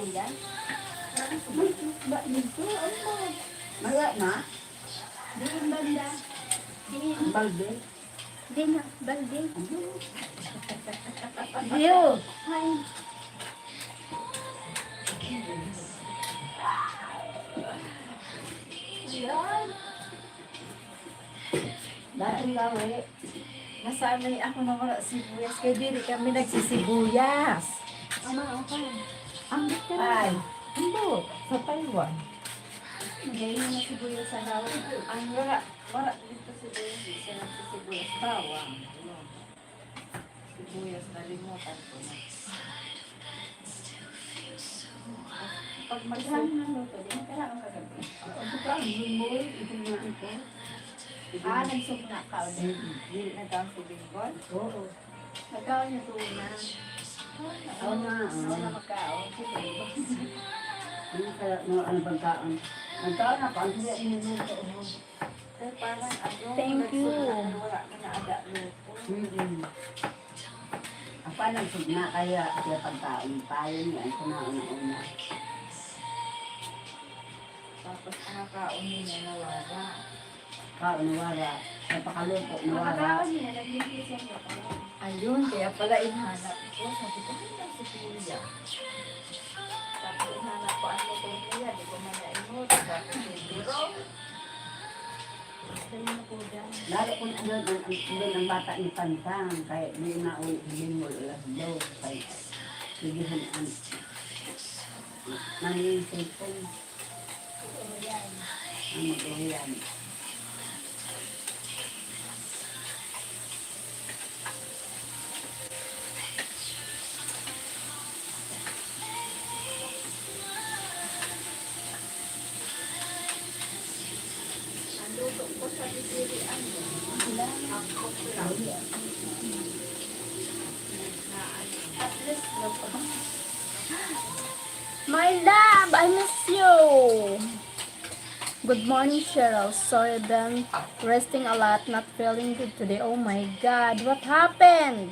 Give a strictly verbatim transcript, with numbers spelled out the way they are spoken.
Yan. Ba dito? Ano? Maya na? Doon banda. Doon. Balde? Di na, balde. Ano? View. Ay. Yan. Dati nga, eh. Nasanay ako na wala sibuyas, kaya dili kami nagsisibuyas. Ama, okay. Ang bitter. Ay, hindi. Sa Taiwan. Ngayon na sibuyas sa hawak. Ang wala, wala dito sibuyas, isa lang sa sibuyas. Bawang. Yun. Sibuyas, nalimutan ko na. Pag Kailangan magsa- ng luto, di mo kailangan kagabi. Ang buka, ang bumoy, ito na ito. Ah, nagsugna ka ulit. Mm, hindi na daw si Bingbon. Oo. Nagkaon niya doon na. Oo nga, oo. Ako na magkaon. Ano kaya, mga ano pagkaon? Nagkaon ako, ang hindi ang minuto, oh. Eh, parang ano, Thank you. Nagsugna, pero wala ka na ada luto. Mm-mm. Ako ang nagsugna, kaya, kaya pagkaon tayo niyan, kumaon na una. Tapos ang nakaon niya, nawara. Kaon, nawara. Napakaluto, nawara. Nakakaon niya, naglilisan niya pa. Ayun, kaya pala inhanap ko. Sabi ko, "Ano na si Kuya?" Tapos inhanap ko, ano to niya, di ko man naingot. Sabi ko, "Siguro." Lalo kung andun, ang, andun ang bata ni Pantang, kaya di na uli, hindi mo alas dos, kaya sigihan ang, nani yung cellphone. Ang mag-uwian. Ang luto ko sa bibili, ano, ang okra. At least, luto. My love, I miss you. Good morning, Cheryl. Sorry, been resting a lot, not feeling good today. Oh my God, what happened?